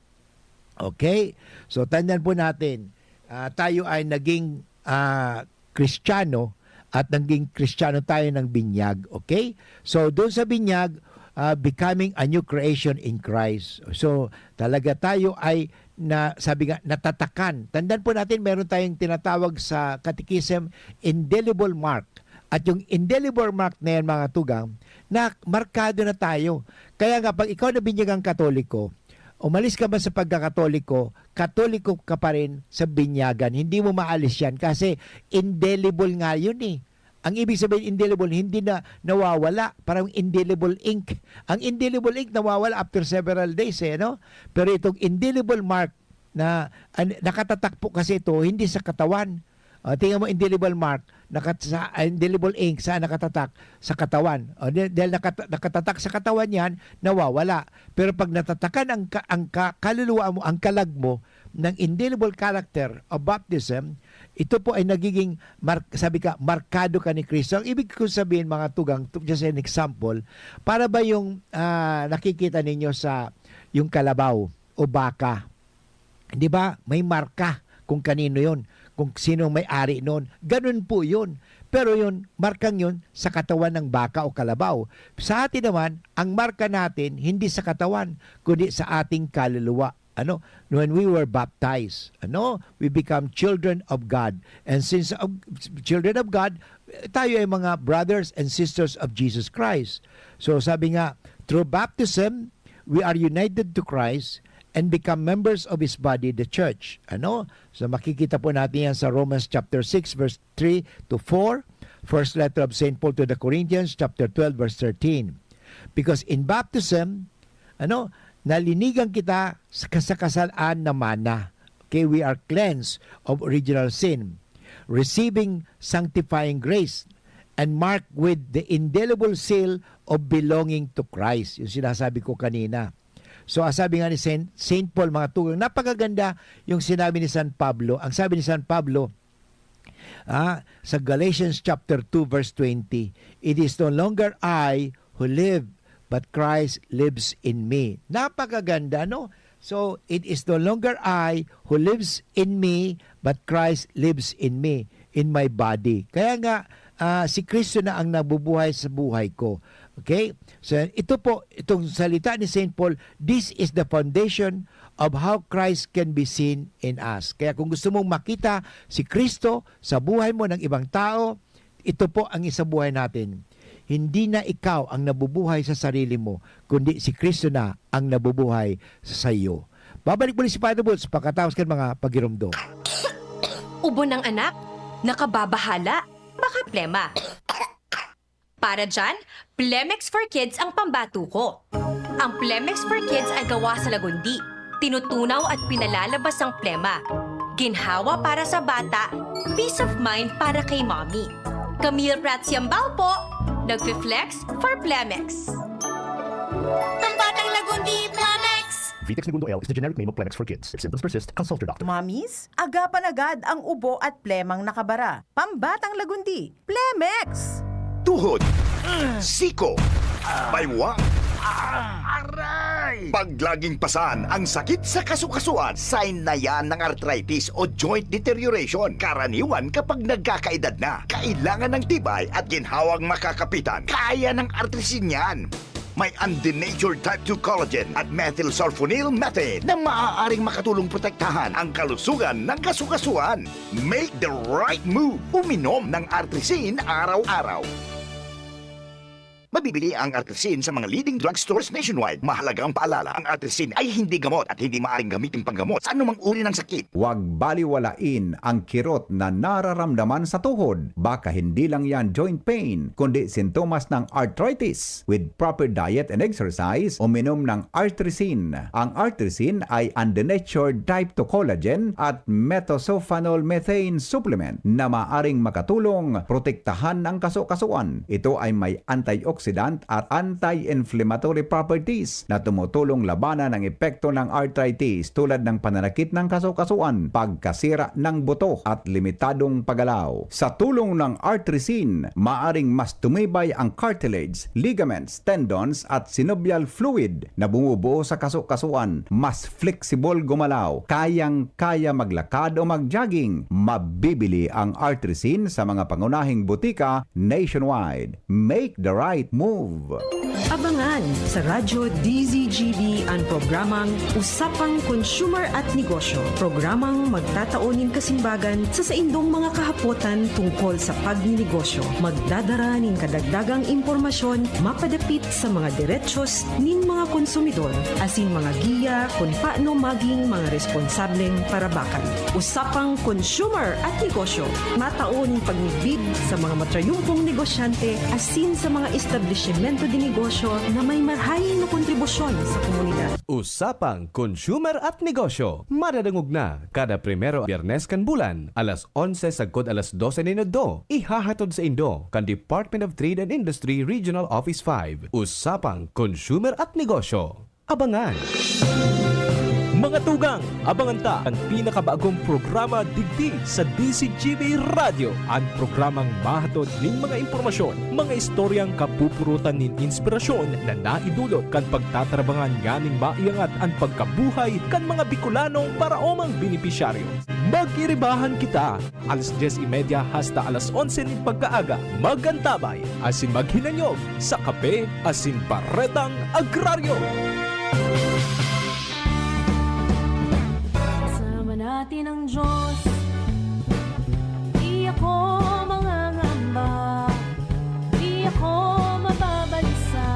Okay? So, tandaan po natin, ah, tayo ay naging, ah, Kristiyano at naging Kristiyano tayo ng binyag. Okay? So, doon sa binyag, ah, becoming a new creation in Christ. So, talaga tayo ay na, sabi nga, natatakan. Tandaan po natin, meron tayong tinatawag sa Catechism, indelible mark. At yung indelible mark na yan, mga tugang, na markado na tayo. Kaya nga, pag ikaw nabinyagang Katoliko, umalis ka man sa pagkakatoliko, Katoliko ka pa rin sa binyagan. Hindi mo maalis yan kasi indelible nga yun eh. Ang ibig sabihin, indelible, hindi na nawawala. Parang indelible ink. Ang indelible ink nawawala after several days eh, no? Pero itong indelible mark na, an-, nakatatak po kasi ito, hindi sa katawan. Ah, tingnan mo, indelible mark, nakat-, sa, ah, indelible ink, saan nakatatak? Sa katawan. O, di-, dahil nakat-, nakatatak sa katawan yan, nawawala. Pero pag natatakan ang ka-, ang ka-, kaluluwa mo, ang kalag mo, ng indelible character of baptism, ito po ay nagiging mar-, sabi ka, markado ka ni Kristo. Ang ibig ko sabihin, mga tugang, to, just an example, para ba yung, ah, nakikita ninyo sa yung kalabaw o baka? Di ba? May marka kung kanino yon, kung sino may ari noon. Ganun po yun. Pero yun, markang yun sa katawan ng baka o kalabaw. Sa atin naman, ang marka natin hindi sa katawan, kundi sa ating kaluluwa. Ano? When we were baptized, ano? We become children of God. And since of, children of God, tayo ay mga brothers and sisters of Jesus Christ. So sabi nga, through baptism, we are united to Christ and become members of His body, the church. Ano? So makikita po natin yan sa Romans chapter six, verse three to four, first letter of Saint Paul to the Corinthians, chapter twelve, verse thirteen. Because in baptism, ano, nalinigan kita sa kasakasalaan na mana. Okay, we are cleansed of original sin, receiving sanctifying grace, and marked with the indelible seal of belonging to Christ. Yung sinasabi ko kanina. So, ang sabi nga ni Saint, Saint Paul, mga tugang, napakaganda yung sinabi ni San Pablo. Ang sabi ni San Pablo, ah, sa Galatians chapter two, verse twenty, "It is no longer I who live, but Christ lives in me." Napakaganda, no? So, "It is no longer I who lives in me, but Christ lives in me, in my body." Kaya nga, ah, si Kristo na ang nabubuhay sa buhay ko. Okay? So, ito po, itong salita ni Saint Paul, this is the foundation of how Christ can be seen in us. Kaya kung gusto mong makita si Kristo sa buhay mo, ng ibang tao, ito po ang isabuhay natin. Hindi na ikaw ang nabubuhay sa sarili mo, kundi si Kristo na ang nabubuhay sa iyo. Babalik muli si Father Boots pagkatapos kan mga pagiromdom. Ubo ng anak, nakababahala, baka plema. Para dyan, Plemex for Kids ang pambato ko. Ang Plemex for Kids ay gawa sa lagundi, tinutunaw at pinalalabas ang plema. Ginhawa para sa bata, peace of mind para kay mommy. Camille Prats Yambao po, nagfi-flex for Plemex. Pambatang Lagundi, Plemex! Vitex Negundo L is the generic name of Plemex for kids. If symptoms persist, consult your doctor. Mommies, agapan agad ang ubo at plemang nakabara. Pambatang Lagundi, Plemex! Tuhod, siko, baywang, aray! Pag laging pasan ang sakit sa kasukasuan, sign na yan ng arthritis o joint deterioration. Karaniwan kapag nagkakaedad na, kailangan ng tibay at ginhawang makakapitan. Kaya ng artrisin yan. May undenatured type two collagen at methylsulfonyl methane na maaaring makatulong protektahan ang kalusugan ng kasukasuan. Make the right move. Uminom ng Artrisin araw-araw. Mabibili ang Artrisin sa mga leading drugstores nationwide. Mahalagang paalala, ang Artrisin ay hindi gamot at hindi maaaring gamitin panggamot sa anumang uri ng sakit. Huwag baliwalain ang kirot na nararamdaman sa tuhod. Baka hindi lang yan joint pain, kundi sintomas ng arthritis. With proper diet and exercise, uminom ng Artrisin. Ang Artrisin ay undenatured type two collagen at methylsulfonyl methane supplement na maaring makatulong protektahan ang kasukasuan. Ito ay may antioxidant at anti-inflammatory properties na tumutulong labanan ang epekto ng arthritis tulad ng pananakit ng kasukasuan, pagkasira ng buto at limitadong paggalaw. Sa tulong ng Artrisin, maaring mas tumibay ang cartilage, ligaments, tendons at synovial fluid na bumubuo sa kasukasuan, mas flexible gumalaw, kayang-kaya maglakad o mag-jogging. Mabibili ang Artrisin sa mga pangunahing butika nationwide. Make the right move! Abangan sa Radyo D Z G B an programang Usapang Consumer at Negosyo, programang magtatao nin kasimbagan sa saindong mga kahapotan tungkol sa pagninegosyo. Magdadara nin kadagdagang impormasyon mapadapit sa mga derechos nin mga konsumidor asin mga giya kun paano maging mga responsableng parabakan. Usapang Consumer at Negosyo, matao nin pagmidbid sa mga matrayumpong negosyante asin sa mga establisimento de negosyo na may marhay na kontribusyon sa komunidad. Usapang Consumer at Negosyo, madadangog na kada primero Biyernes kan bulan, alas onse sagkod alas dose nin udto. Ihahatod saindo kan Department of Trade and Industry Regional Office five. Usapang Consumer at Negosyo. Abangan! Mga tugang, abangan ta an pinakabagong programa digdi sa D Z G B Radyo, an programang mahatod nin mga impormasyon, mga istoryang kapupurutan nin inspirasyon na naidulot kan pagtatarabangan nganing maiangat an pagkabuhay kan mga Bicolanong paraomang benepisyaryo. Mag-iribahan kita! Alas dyes y media hasta alas onse nin pagkaaga, mag-antabay asin maghinanyog sa Kape asin Baretang Agraryo. Kasama natin ang Diyos. Di ako mangangamba. Di ako mababalisa.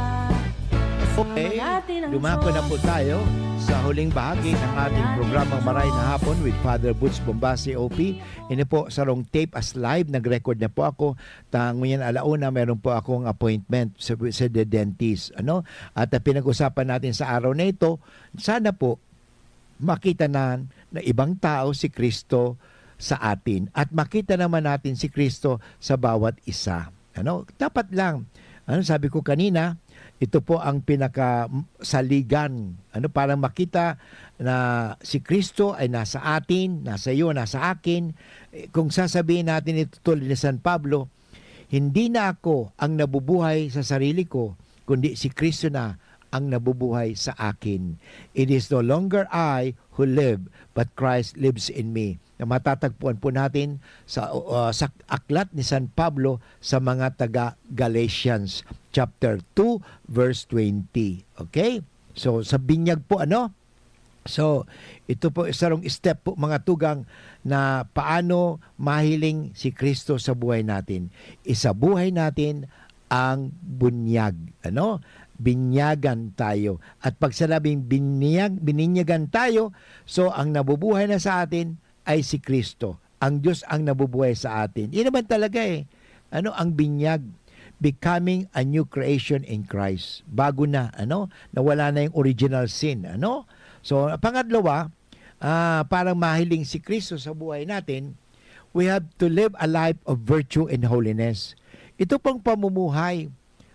Kasama Okay, natin ang dumako na Diyos. po tayo sa huling bahagi ng ating Kasama programang natin ang Maray na Diyos. Hapon with Father Butch Bombasi, O P. Ini po, sarong tape as live, nag-record na po ako. Ta-, ngunyan alauna, meron po akong appointment sa, sa the dentist, ano? At, ah, pinag-usapan natin sa araw na ito, sana po, makita na, na ibang tao si Kristo sa atin. At makita naman natin si Kristo sa bawat isa. Ano? Dapat lang, ano sabi ko kanina, ito po ang pinaka saligan. Ano, parang makita na si Kristo ay nasa atin, nasa iyo, nasa akin. Eh, kung sasabihin natin ito tulad ni San Pablo, "Hindi na ako ang nabubuhay sa sarili ko, kundi si Kristo na ang nabubuhay sa akin. It is no longer I who live, but Christ lives in me." Na matatagpuan po natin sa, uh, sa aklat ni San Pablo sa mga taga Galatians chapter two, verse twenty. Okay? So, sa binyag po, ano? So, ito po, sarong step po, mga tugang, na paano mahiling si Kristo sa buhay natin. Isabuhay natin ang bunyag, ano? Binyagan tayo. At pag sinabing binyag, bininyagan tayo, so, ang nabubuhay na sa atin ay si Kristo. Ang Diyos ang nabubuhay sa atin. Yun naman talaga eh. Ano ang binyag? Becoming a new creation in Christ. Bago na, ano? Nawala na yung original sin, ano? So, pangatlo, ah, ah, para mahiling si Kristo sa buhay natin, we have to live a life of virtue and holiness. Ito pong pamumuhay,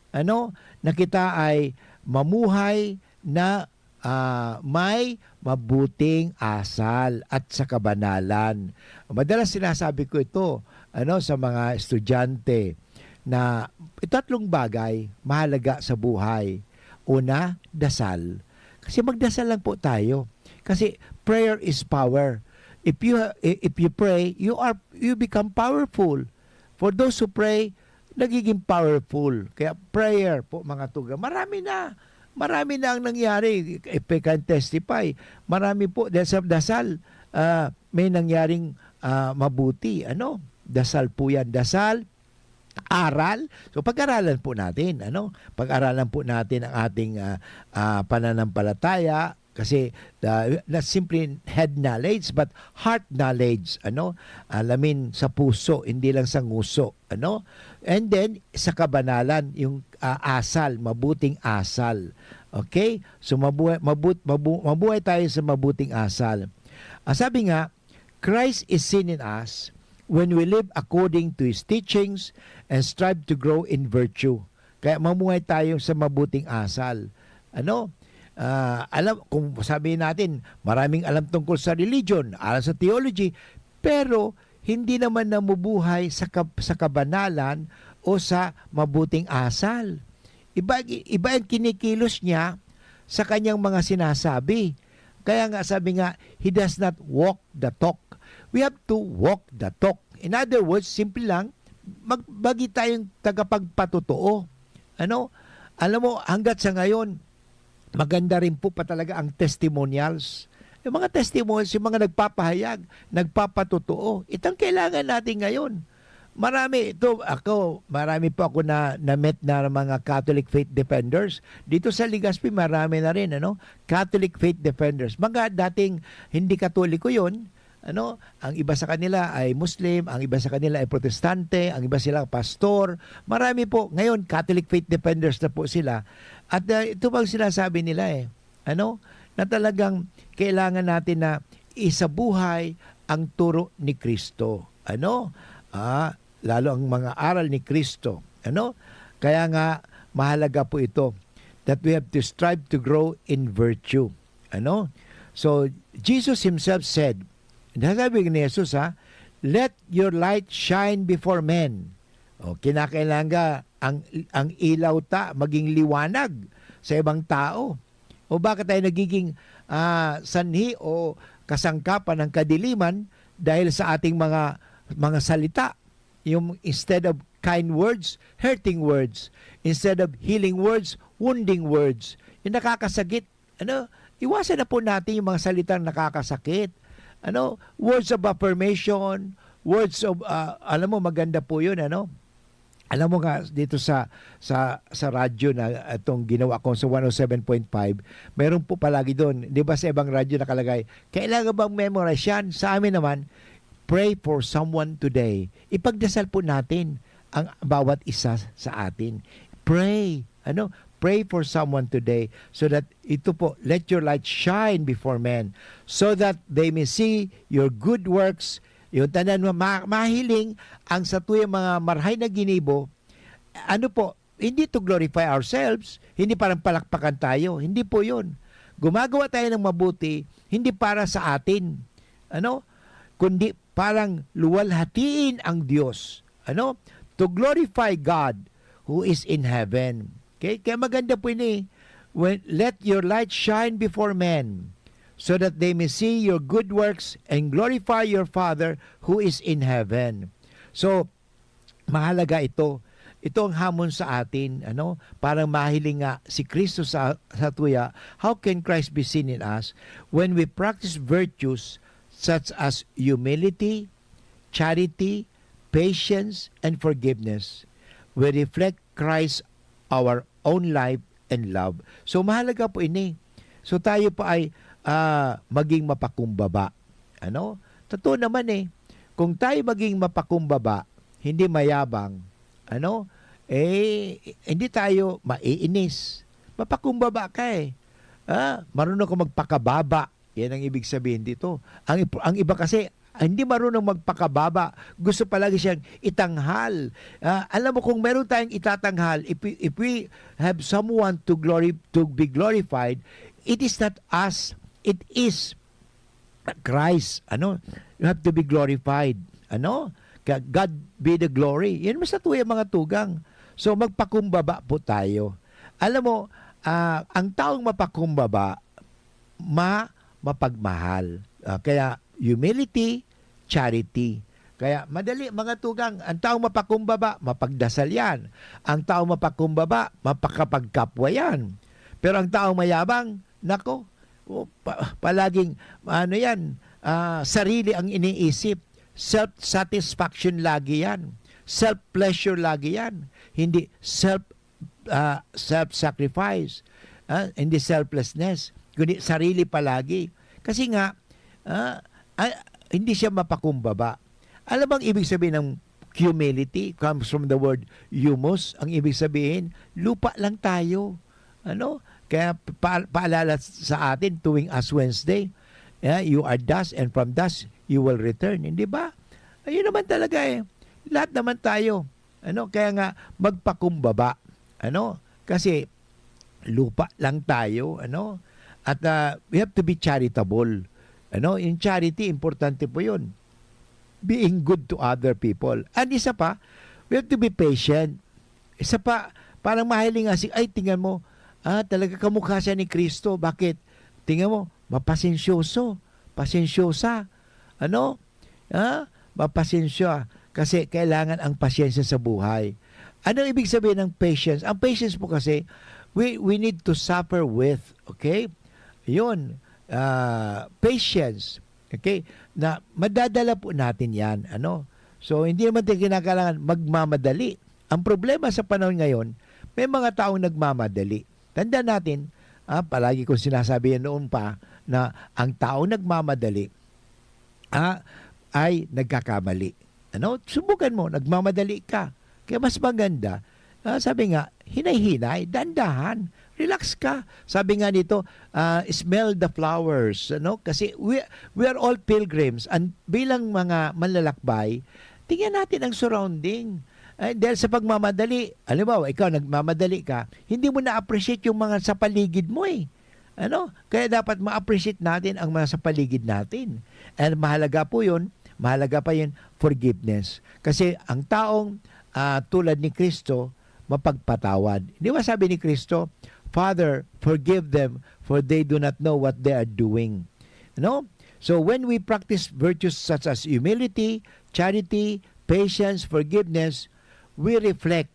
ano, na kita ay mamuhay na, ah, may mabuting asal at sa kabanalan. Madalas sinasabi ko ito, ano, sa mga estudyante na tatlong bagay mahalaga sa buhay. Una, dasal. Kasi magdasal lang po tayo. Kasi prayer is power. If you, if you pray, you are, you become powerful. For those who pray, nagiging powerful. Kaya prayer po, mga tugang. Marami na. Marami na ang nangyari. If I can testify, marami po, dahil sa dasal, ah, may nangyaring, ah, mabuti. Ano? Dasal po yan. Dasal, aral. So, pag-aralan po natin, ano? Pag-aralan po natin ang ating, ah, ah, pananampalataya. Kasi, ah, not simply head knowledge, but heart knowledge, ano? Alamin sa puso, hindi lang sa nguso, ano? And then, sa kabanalan, yung, ah, asal, mabuting asal. Okay? So, mabuhay, mabut-, mabu-, mabuhay tayo sa mabuting asal. Ah, sabi nga, "Christ is seen in us when we live according to His teachings and strive to grow in virtue." Kaya mamuhay tayo sa mabuting asal. Ano? Ah, alam, kung sabihin natin, maraming alam tungkol sa religion, alam sa theology, pero hindi naman namubuhay sa kab-, sa kabanalan o sa mabuting asal. Iba, iba ang kinikilos niya sa kanyang mga sinasabi. Kaya nga, sabi nga, "He does not walk the talk." We have to walk the talk. In other words, simple lang, magbagi tayong tagapagpatotoo. Ano? Alam mo, hanggat sa ngayon, maganda rin po pa talaga ang testimonials. Yung mga testimonials, yung mga nagpapahayag, nagpapatotoo. Itang kailangan natin ngayon. Marami ito, ako, marami po ako na, na-met na mga Catholic faith defenders. Dito sa Legazpi, marami na rin, ano? Catholic faith defenders. Mga dating hindi Katoliko yun, ano? Ang iba sa kanila ay Muslim, ang iba sa kanila ay Protestante, ang iba sila pastor. Marami po. Ngayon, Catholic faith defenders na po sila. At, ah, ito bang sinasabi nila eh, ano? Na talagang kailangan natin na isabuhay ang turo ni Kristo. Ano? Ah, lalo ang mga aral ni Kristo. Ano? Kaya nga, mahalaga po ito that we have to strive to grow in virtue. Ano? So, Jesus himself said, nasabi ni Jesus, ha, "Let your light shine before men." O, kinakailangan ang, ang ilaw ta maging liwanag sa ibang tao. O bakit tayo nagiging, ah, sanhi o kasangkapan ng kadiliman dahil sa ating mga, mga salita? Yung instead of kind words, hurting words. Instead of healing words, wounding words. Yung nakakasakit, ano, iwasan na po natin yung mga salitang nakakasakit. Ano, words of affirmation, words of, ah, alam mo, maganda po yun, ano? Alam mo nga, dito sa, sa, sa radyo na itong ginawa ko sa one oh seven point five, meron po palagi doon. Di ba sa ibang radyo nakalagay, "Kailangan bang memorize yan?" Sa amin naman, "Pray for someone today." Ipagdasal po natin ang bawat isa sa atin. Pray. Ano? "Pray for someone today so that," ito po, "let your light shine before men so that they may see your good works." Yung tanan mo, ma-, mahiling ang satuyang mga marhay na ginibo. Ano po, hindi to glorify ourselves, hindi parang palakpakan tayo, hindi po yun. Gumagawa tayo ng mabuti, hindi para sa atin, ano? Kundi parang luwalhatiin ang Diyos. Ano? To glorify God who is in heaven. Okay? Kaya maganda po ini. When, "Let your light shine before men, so that they may see your good works and glorify your Father who is in heaven." So, mahalaga ito. Ito ang hamon sa atin, ano? Parang mahiling nga si Kristo sa, sa tuya, how can Christ be seen in us? When we practice virtues such as humility, charity, patience, and forgiveness, we reflect Christ our own life and love. So, mahalaga po ini. So, tayo po ay, ah, maging mapakumbaba. Ano? Totoo naman eh. Kung tayo maging mapakumbaba, hindi mayabang, ano? Eh, hindi tayo maiinis. Mapakumbaba ka eh. Ah, marunong ka magpakababa. Yan ang ibig sabihin dito. Ang ip-, ang iba kasi, ah, hindi marunong magpakababa. Gusto palagi siyang itanghal. Ah, alam mo, kung meron tayong itatanghal, if we, if we have someone to glory, to be glorified, it is not us. It is Christ. Ano? You have to be glorified. Ano? Kaya God be the glory. Yan mas natuya mga tugang. So, magpakumbaba po tayo. Alam mo, ah, ang taong mapakumbaba, ma-, mapagmahal. Ah, kaya humility, charity. Kaya madali, mga tugang, ang taong mapakumbaba, mapagdasal yan. Ang taong mapakumbaba, mapakapagkapwa yan. Pero ang taong mayabang, nako, o, pa-, palaging, ano yan, ah, sarili ang iniisip. Self-satisfaction lagi yan. Self-pleasure lagi yan. Hindi self ah, self-sacrifice, ah, hindi selflessness, kundi sarili palagi. Kasi nga, ah, ah, hindi siya mapakumbaba. Alam bang ibig sabihin ng humility? Comes from the word humus. Ang ibig sabihin, lupa lang tayo. Ano? Kaya pa-, paalala sa atin tuwing Ash Wednesday, yeah, "You are dust and from dust you will return." Hindi ba? Ayun naman talaga eh. Lahat naman tayo. Ano? Kaya nga, magpakumbaba. Ano? Kasi, lupa lang tayo. Ano? At, ah, we have to be charitable. Ano? Yung charity, importante po yun. Being good to other people. And isa pa, we have to be patient. Isa pa, parang mahiling nga si, ay, tingnan mo, ah, talaga kamukha siya ni Kristo. Bakit? Tingnan mo, mapasensyoso, pasensyosa. Ano? Ah, mapasensya. Kasi kailangan ang pasyensya sa buhay. Ano ibig sabihin ng patience? Ang patience po kasi, we, we need to suffer with, okay? Yun, ah, patience. Okay? Na madadala po natin yan, ano? So, hindi naman tayo kinakailangan magmamadali. Ang problema sa panahon ngayon, may mga taong nagmamadali. Tandaan natin, ah, palagi kong sinasabi yan noon pa, na ang taong nagmamadali, ah, ay nagkakamali. Ano? Subukan mo, nagmamadali ka. Kaya mas maganda, ah, sabi nga, hinay-hinay, dandahan, relax ka. Sabi nga nito, ah, "Smell the flowers," ano? Kasi we, we are all pilgrims. And bilang mga manlalakbay, tingnan natin ang surrounding. Ay, dahil sa pagmamadali, halimbawa, ikaw nagmamadali ka, hindi mo na-appreciate yung mga sa paligid mo eh. Ano? Kaya dapat ma-appreciate natin ang mga sa paligid natin. And mahalaga po yun, mahalaga pa yun, forgiveness. Kasi ang taong ah, tulad ni Kristo, mapagpatawad. Di ba sabi ni Kristo, "Father, forgive them, for they do not know what they are doing." No? So when we practice virtues such as humility, charity, patience, forgiveness, we reflect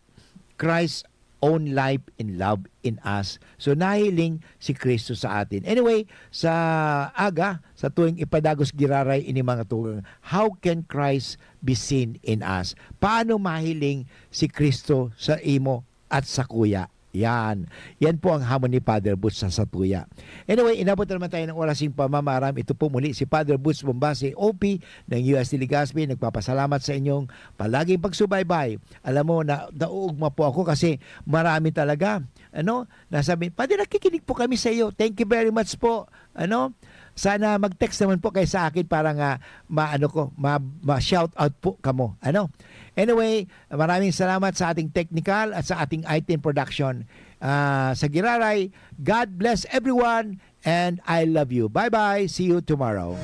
Christ's own life in love in us. So nahiling si Kristo sa atin. Anyway, sa aga, sa tuwing ipadagos giraray ini mga tugang, how can Christ be seen in us? Paano mahiling si Kristo sa imo at sa kuya? Yan. Yan po ang hamon ni Father Boots sa satuya. Anyway, inabot na naman tayo ng oras ng pamamaram. Ito po muli si Father Boots Bombase, O P ng U S T Legazpi. Nagpapasalamat sa inyong palaging pagsubaybay. Alam mo, na, nauugma po ako kasi marami talaga. Ano? Nasabi, "Padre, nakikinig po kami sa iyo. Thank you very much po." Ano? Sana mag-text naman po kayo sa akin para nga maano ko, ma, ma-shout out po kamo. Ano? Anyway, maraming salamat sa ating technical at sa ating I T production. Ah, sa Giraray, God bless everyone and I love you. Bye-bye. See you tomorrow.